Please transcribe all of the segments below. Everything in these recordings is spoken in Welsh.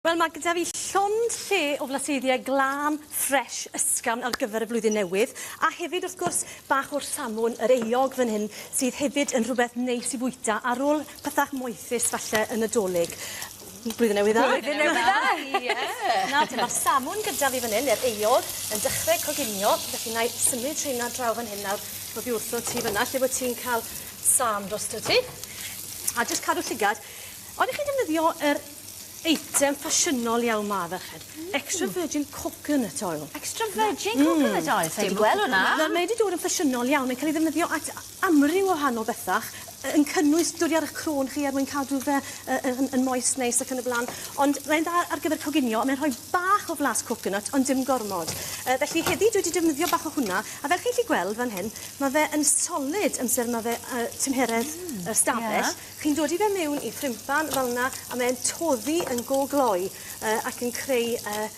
Wel ma' gyda fi llond lle o flaseiddiau glân, ffres, ysgafn ar gyfer y flwyddyn newydd, a hefyd wrth gwrs bach o'r samwn, yr eog fan hyn, sydd hefyd yn rhywbeth neis i fwyta ar ôl pethach moethus falle y Nadolig. Blwyddyn newydd dda! Blwyddyn newydd dda! Ie! Nawr te ma'r samwn gyda fi fan 'yn, ne'r eog, yn dechre coginio, felly 'nai symud rheina draw fan hyn nawr oddi wrtho ti fyn 'na lle bo' ti'n ca'l sâm drosto ti. A jyst cadw llygad. Odych chi'n defnyddio yr eitem ffasiynol iawn 'ma ferched. Extra virgin coconut oil. Extra virgin coconut oil? Sai 'di gweld wnna. Nawr mae 'di dod yn ffasiynol iawn mae'n ca'l ei ddefnyddio at amryw o wahanol bethach yn cynnwys dwli ar 'ych croen chi er mwyn cadw fe yn yn moist neis ac yn y bla'n. Ond mae'n dda ar gyfer coginio a mae'n rhoi bach o flas coconut ond dim gormod. Yy felly heddi dwi 'di defnyddio bach o hwnna a fel chi'n 'llu gweld fan hyn ma' fe yn solid amser ma' fe yy tymheredd y stafell. Chi'n dod i fe mewn i ffrimpan fel 'na a mae e'n toddi yn go gloi yy ac yn creu yy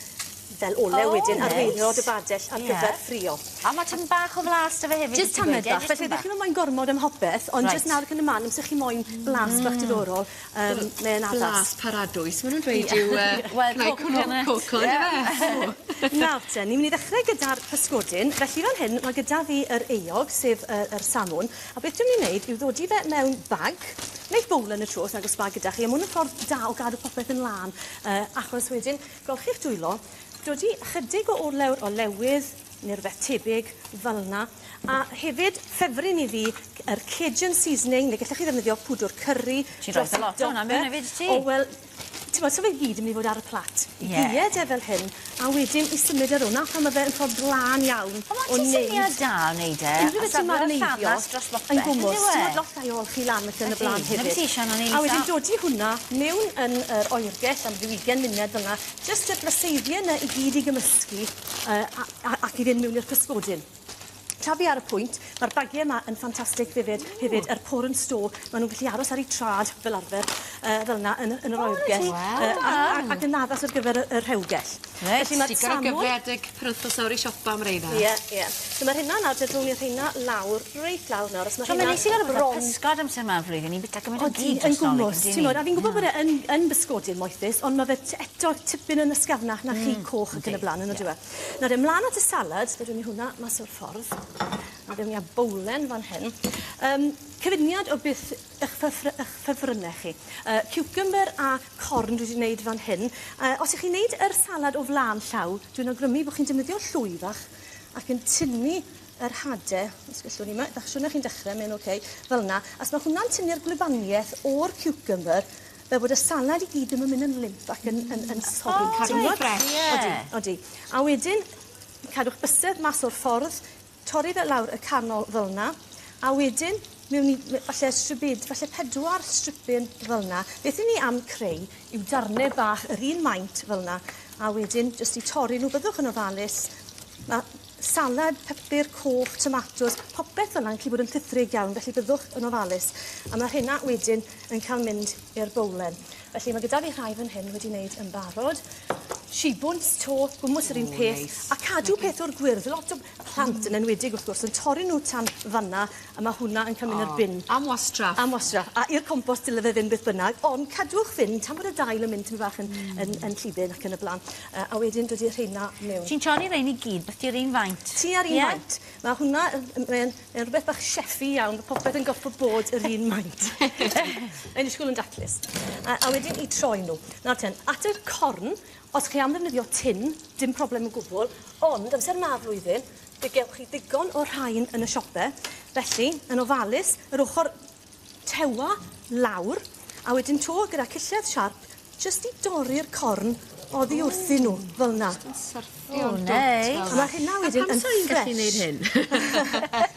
fel olew wedyn ar waelod y badell ar gyfer ffrio. A ma' tipyn bach o flas 'da fe hefyd. Jyst tamed bach felly 'dych chi'm yn moyn gormod ym mhopeth ond jyst nawr ac yn y man amser chi moyn blas bach diddorol yym mae e'n addas. Blas paradwys ma' nw'n dweud yw yy cnau coco on'd yfe? Nawr te ni myn' i ddechre gyda'r pysgodyn felly fan hyn ma' gyda fi yr eog sef yy yr samwn A beth dwi'n mynd i wneud yw ddodi fe mewn bag, neu bowl yn y tro os nag oes bag gyda chi, a ma' hwn yn ffordd da o gadw popeth yn lân, achos wedyn golchi'ch dwylo, dodi ychydig o olewr olewydd neu rywbeth tebyg fel 'na, a hefyd ffefryn i fi, yr Cajun seasoning, neu gallech chi ddefnyddio pwdwr curry. Ti'n rhoi lot o hwnna mewn hefyd ti? O wel, T'mod so fe gyd yn myn' i fod ar y plat. Ie. I gyd e fel hyn a wedyn i symud e rownd. 'Na pam ma' fe yn ffordd glân iawn o neud... Ond ma'n syniad da o neud e. Unrhyw beth sy'n marineiddio yn gwmws. T'mod lot llai o olchi lan ac yn y bla'n hefyd. 'Na be ti isio arnon ni A wedyn dodi hwnna mewn yn yr oergell am ryw ugen munud fel 'na jyst y blaseidie 'na i gyd i gymysgu yy a a ac i fynd mewn i'r pysgodyn. Tra fi ar y pwynt, ma'r bagie 'ma yn ffantastig fifyd hefyd, yr pour and store, ma' nw'n gallu aros ar 'u trad fel arfer yy fel 'na yn y yn yr oergell. Waw. Yy a a ac yn addas ar gyfer y y rhewgell. Reit. Felly ma'r Digon o samwn... gyfle adeg penwthnos nawr i siopa am reina. Ie ie. So ma' rheina nawr dod rownd i rheina lawr reit lawr nawr os ma' So rheina ma'n neis i gael bron... pysgod amser 'ma o'r flwyddyn ni'n bita gymaint o Odi gig yn dros Dolig gwmws on'd 'yn ni? t'mod a fi'n gwbod bod e yn yn bysgodyn moethus ond ma' fe t- eto tipyn yn ysgafnach na chig coch ac yn y bla'n yn on'd yw e? Nawr ymlan at y salad, dodwn ni hwnna mas o'r ffordd. A ddewn ni â bowlen fan hyn. Yym cyfuniad o beth 'ych ffefry- 'ych ffefrynne chi. Cucumber a corn dwi 'di neud fan hyn. Os 'ych chi'n neud yr salad o flan llaw, dwi'n awgrymu bo' chi'n defnyddio llwy fach ac yn tynnu yr hade, os gallwn ni 'ma, 'dach siwrne chi'n dechre, mae'n oce, fel 'na. As ma' hwnna'n tynnu'r gwlybanieth o'r cucumber, fel bod y salad i gyd ddim yn mynd yn limp ac yn yn yn soggy. O Ti'n gwbod? Fresh. Ie. Odi, odi. A wedyn cadw'ch bysedd mas o'r ffordd, torri fe lawr y canol fel 'na, a wedyn mewn i falle stribed, falle pedwar stripyn fel 'na. Beth 'yn ni am creu yw darne bach yr un maint fel 'na, a wedyn jyst i torri nhw, byddwch yn ofalus, ma' salad, pupur coch, tomatos, popeth fel 'na yn gallu bod yn llithrig iawn, felly byddwch yn ofalus. A ma' rheina wedyn yn ca'l mynd i'r bowlen. Felly ma' gyda fi rhai fan hyn wedi wneud yn barod. Shibwns 'to, gwmws yr un peth. Neis. A cadw peth o'r gwyrdd, lot o plant yn enwedig wrth gwrs yn torri nhw tan fan 'na a ma' hwnna yn ca'l mynd i'r bin. Am wastraff. Am wastraff. A i'r compost dyle fe fynd beth bynnag, ond cadwch fynd tan bod y dail yn mynd tymed bach yn yn yn llifyn ac yn y bla'n. Yy a wedyn dod i'r rheina mewn. Ti'n torri rein i gyd, beth yw'r un faint? Tua'r un faint. Ma' hwnna yn yn mae e'n mae e'n rwbeth bach cheffy iawn, ma' popeth yn gorffo bod yr un maint. Mae'n disgwl yn daclus. A a wedyn 'u troi nw. Nawr ten, at yr corn, os chi am ddefnyddio tin, dim problem o gwbwl, ond amser 'ma flwyddyn, fe gewch chi ddigon o rhain yn y siope, felly, yn ofalus, yr ochor tewa lawr, a wedyn 'to gyda cillell siarp, jyst i dorri'r corn oddi wrthyn nhw, fel 'na. Jyst yn syrthio. O neis. A ma' rheina wedyn A pam yn sa i'n gallu ffres. neud hyn?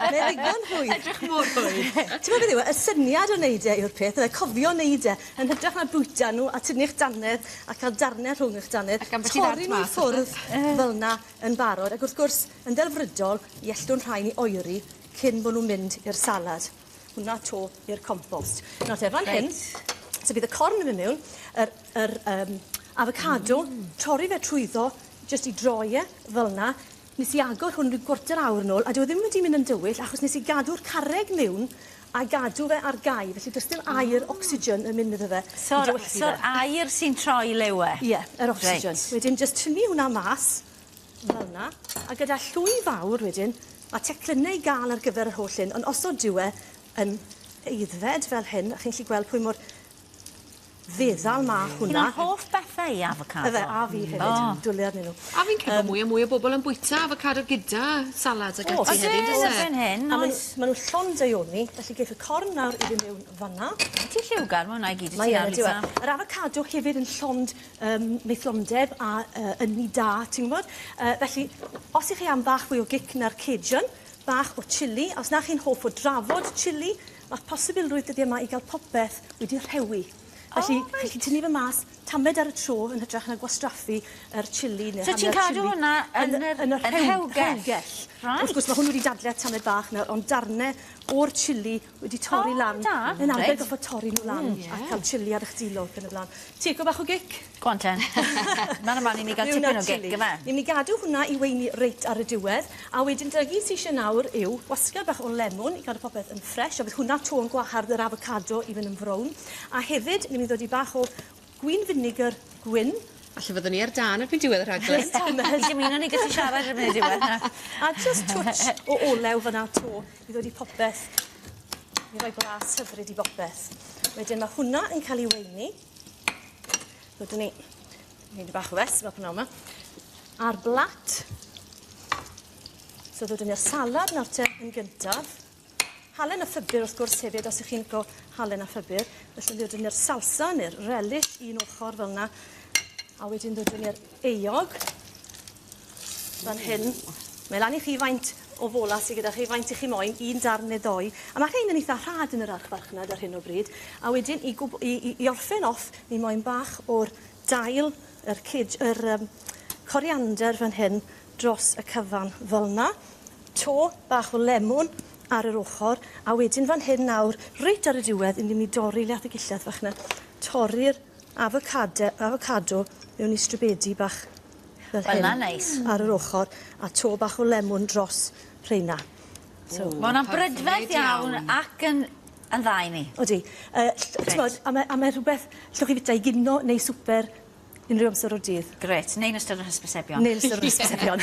Mae ddigon rhwydd. Edrych mor rhwydd. T'mod beth yw e, y syniad o neud e yw'r peth, yfe, cofio neud e, yn hytrach na bwyta nhw a tynnu'ch dannedd a ca'l darne rhwng 'ych dannedd. Ac ambell i ddant Torri nhw i mas ffwrdd fel 'na yn barod, ac wrth gwrs, yn ddelfrydol, i ellw'n rhain i oeri cyn bo' nw'n mynd i'r salad. Hwnna 'to i'r compost. Nawr te, fan hyn, so bydd y corn yn mynd mewn, yr yr yym avocado, torri fe trwyddo, jyst i droi e, fel 'na. Nes i agor hwn ryw gwarter awr nôl, a dyw e ddim wedi mynd yn dywyll, achos nes i gadw'r carreg miwn a gadw fe ar gau, felly does dim aer ocsigen yn mynd iddo fe. I So'r dywyllu so fe. aer sy'n troi liw e? Ie, yr ocsigen. Reit. Wedyn jyst tynnu hwnna mas fel 'na, a gyda llwy fawr wedyn, ma' teclynne i ga'l ar gyfer yr holl hyn, ond os odyw e yn aeddfed fel hyn, a chi'n gallu gweld pwy mor feddal ma' Un hwnna. o'n hoff bethau i avocado. Yfe, a fi hefyd, O. dwli arnyn nhw. A fi'n credu bod mwy a mwy o bobl yn bwyta avocado gyda salads ac O, ati Ydyn, hefyd, oes e? erbyn hyn, A ma' oes. nhw, ma' nhw llond daioni, felly geith y corn nawr i fynd mewn fan'na. Ti lliwgar, ma' hwnna i gyd i Mae ti yn nawr, ydyw e. Lisa. Yr avocado hefyd yn llond maethlondeb a ynni da, ti'n gwybod? Felly, os ych chi am bach fwy o gic na'r Cajun, bach o chilli, os na chi'n hoff o drafod chilli, mae posibilrwydd dyddiau yma i gael popeth wedi rhewi. Felly, O, reit. chi'n tynnu fe mas, tamed ar y tro yn hytrach na gwastraffu yr chilli neu So ti'n hanner cadw chilli. hwnna yn yr- yn y yn rhewgell? rhewgell. Reit. Wrth gwrs, mae hwn wedi dadle tamed bach nawr, ond darnau o'r chilli wedi torri O, lan. da. Yn arfer Reit. gorfod torri nhw lan a cael chilli ar eich dilo ac yn y blaen. Ti eco bach o gic? Go on ten. Ma'n yma i ni gael Miwn tipyn â'r o gic, chilli. yfe? Ni'n mynd i gadw hwnna i weini reit ar y diwedd, a wedyn dyna gyd sy eisiau nawr yw wasgad bach o lemwn i gadw popeth yn ffres, a bydd hwnna to yn gwahardd yr avocado i fynd yn frown. A hefyd, ni'n mynd i ddod i bach o gwin vinegar gwyn. Falle fyddwn ni ar dân erbyn diwedd y rhaglen. Just tamed. Dim un o'n i gallu siarad erbyn y diwedd. na. A just twtsh o olew fyna to i ddod i popeth, i roi blas hyfryd i bopeth. Wedyn mae hwnna yn cael ei weini. Ddodwn ni, wneud bach o fes yma pnawn yma. A'r blat. So ddodwn ni'r salad nawr te yn gyntaf. Halen a phupur wrth gwrs hefyd, os ych chi'n lico halen a phupur. Felly ddodwn ni'r salsa neu'r relish un ochr fel yna. A wedyn ddodwn ni'r eog fan hyn. Mae lan i chi faint o fola sydd gyda chi, faint i chi moyn, un darn neu ddoi. A mae rhain yn eitha rhad yn yr archfarchnad ar hyn o bryd. A wedyn i orffen off, ni moyn bach o'r dail, yr, cyd, yr coriander fan hyn dros y cyfan fel yna. To bach o lemwn ar yr ochr, a wedyn fan hyn nawr, reit ar y diwedd, ni'n mynd i dorri le at y gillad fach 'na, torri'r avocado mewn i stribedi bach fel Wel, hyn. na neis. Ar yr ochr, a to bach o lemwn dros rheina. So, Ma' hwnna'n brydferth iawn ac yn dda i ni. Odi. T'mod, a mae rhywbeth llwch chi fita i gino neu swper unrhyw amser o'r dydd. Grêt. Neu'n ystod yr hysbysebion. Neu'n ystod yr hysbysebion.